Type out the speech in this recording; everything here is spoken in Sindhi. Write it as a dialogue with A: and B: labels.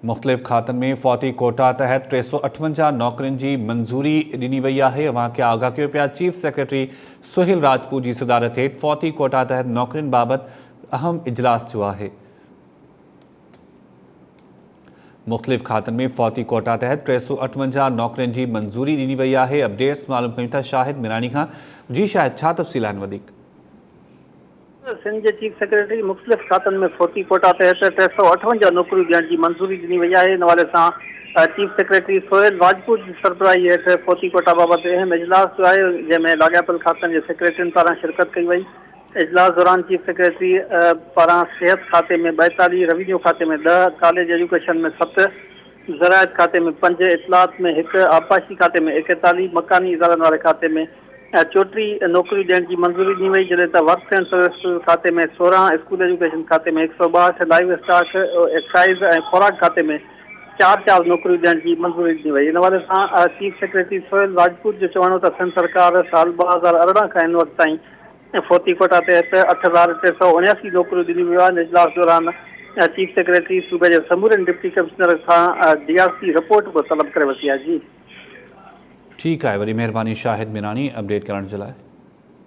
A: مختلف کاتن ۾ فوتي ڪوٽا تحت 358 نوڪرين جي منظوري ڏني وئي آهي، اوهان کي آگاهه ڪيو پيا چيف سيڪريٽري سهيل راجپوت جي صدارت هيٺ فوتي ڪوٽا تحت نوڪرين بابت اهم اجلاس ٿيو آهي. مختلف کاتن ۾ فوتي ڪوٽا تحت 358 نوڪرين جي منظوري ڏني وئي آهي، اپڊيٽس معلوم ڪيون ٿا شاهد ميراڻي کان، جي شاهد ڇا تفصيل آهن وڌيڪ.
B: سنڌ جي چيف سيڪريٽري مختلف کاتن ۾ فوتي ڪوٽا تحت 358 نوڪريون ڏيڻ جي منظوري ڏني وئي آهي. ان حوالي سان چيف سيڪريٽري سهيل راجپوت جي سربراهي هيٺ فوتي ڪوٽا بابت اهم اجلاس ٿيو آهي، جنهن ۾ لاڳاپيل کاتن جي سيڪريٽرين پاران شرڪت ڪئي وئي. اجلاس دوران چيف سيڪريٽري پاران صحت کاتي ۾ 42، روينيو کاتي ۾ ڏهه، ڪاليج ايجوڪيشن ۾ ست، زراعت کاتي ۾ پنج، اطلاعات ۾ هڪ، آبپاشي کاتي ۾ 41، مڪاني ادارن واري کاتي ۾ 34 نوڪريون ڏيڻ جي منظوري ڏني وئي، جڏهن ته ورڪس اينڊ سروسز کاتي ۾ 16، اسڪول ايجوڪيشن کاتي ۾ 162، لائيو اسٽاڪ، ايڪسائيز ۽ خوراڪ کاتي ۾ چار چار نوڪريون ڏيڻ جي منظوري ڏني وئي. ان حوالي سان چيف سيڪريٽري سهيل راجپوت جو چوڻ هو ته سنڌ سرڪار سال 2018 کان هن وقت تائين فوتي ڪوٽا تحت 8379 نوڪريون ڏنيون ويون آهن. اجلاس دوران چيف سيڪريٽري صوبي جي سمورن ڊپٽي ڪمشنرن کان ڊي آر سي رپورٽ به طلب ڪري ورتي آهي. جي.
A: ٺيڪ آهي وڏي مهرباني شاهد ميراڻي اپڊيٽ ڪرڻ جي لاء.